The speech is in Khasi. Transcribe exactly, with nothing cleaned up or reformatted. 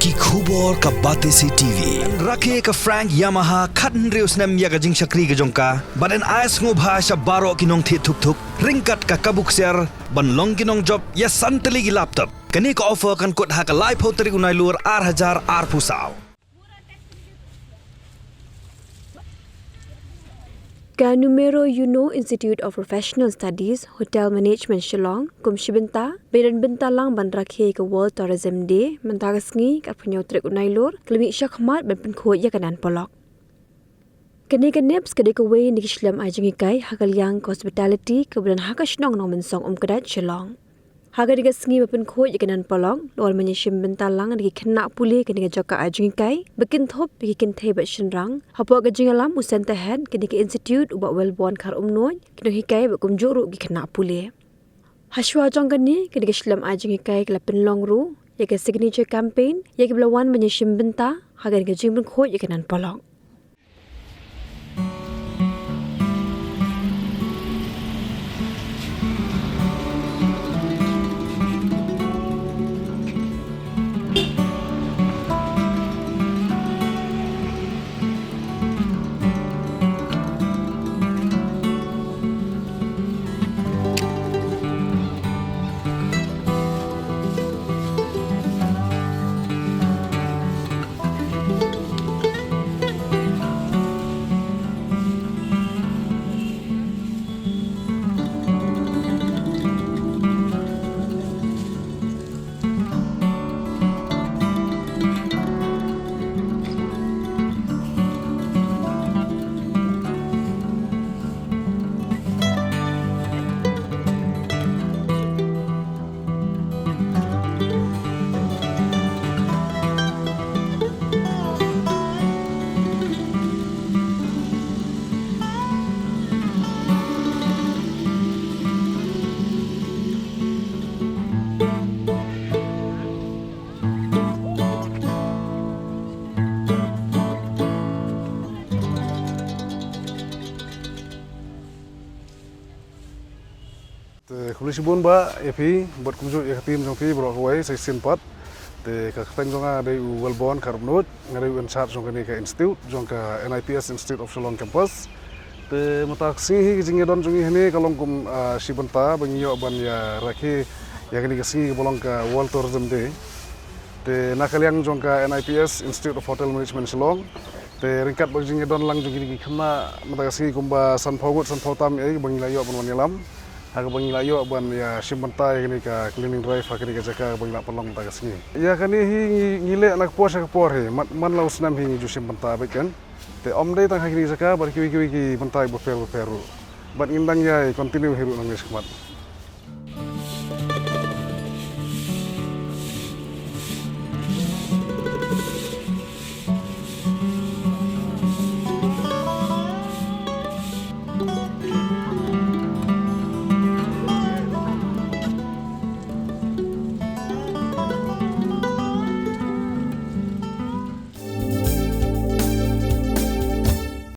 Ki khubor ka Batesi T V. Rakhe ka Frank Yamaha khathynriew snem ïa ka jingshakri ka jong ka bad yn ai sngewbha sha baroh ki nongthied thuk thuk ryngkat ka kabu ksiar ban long ki nongjop ïa san tylli ki laptop. Kane ka offer kan kut ha ka laiphew tarik u Nailur ar hajar arphew saw. Ka Numero Uno Institute of Professional Studies, Hotel Management Shillong, kum shi bynta ba ïadon bynta lang ban rakhe ka World Tourism Day mynta ka sngi ka arphew hynñiew tarik u Nailur, ka la mih shakhmat ban pynkhuid ïa ka nan polok. Kane ka NIPS ka dei kawei na ki shlem ai jinghikai ha ka liang ka hospitality kaba don ha ka shnong Nongmynsong Umkdait Shillong. Ha kane ka sngi ba pynkhuid ïa ka nan polok, la wan ban ïashim bynta lang da ki khynnah pule kane ka jaka ai jinghikai ba kynthup ïa ki kynthei bad shynrang. Hapoh ka jingïalam u Centre Head kane ka institute u Bah Wellborn Kharumnuid, ki nonghikai bad kumjuh ruh ki khynnah pule. Hashwa jong kane, kane ka shlem ai jinghikai ka la pynlong ruh ïa ka signature campaign ïa kiba la wan ban ïashim bynta ha kane ka jingpynkhuid ïa ka nan polok. Te khublei shibun bah ïa phi bad kumjuh ïa ka team jong phi baroh kawei sa shisien pat. Te ka kyrteng jong nga dei u Wellborn Kharumnuid, nga dei u in charge jong kane ka institute jong ka N I P S Institute of Shillong Campus. Te mynta ka sngi hi ka jingïadon jong ngi hangne ka long kum, ah, shi bynta ba ngi ïoh ban ïa rakhe ïa kane ka sngi kaba long ka World Tourism Day. Te na ka liang jong ka N I P S Institute of Hotel Management Shillong. Te ryngkat bad ka jingïadon lang jong kine ki khynnah mynta ka sngi kumba sanphew ngut sanphew tam ïa kaba ngi la ïoh ban wan ïalam. Ha kaba ngi la ïoh ban ïa shim bynta ïa kane ka cleaning drive ha kane ka jaka kaba ngi la pynlong mynta ka sngi. Ïa kane hi ngi, ngi leh na ka por sha ka por hi, man, man la u snem hi ngi ju shim bynta beit kan. Te ym dei tang ha kane ka jaka bad kiwei kiwei ki bynta bapher bapher ruh. Bad ngin dang ïa continue hi ruh nangne shakhmat.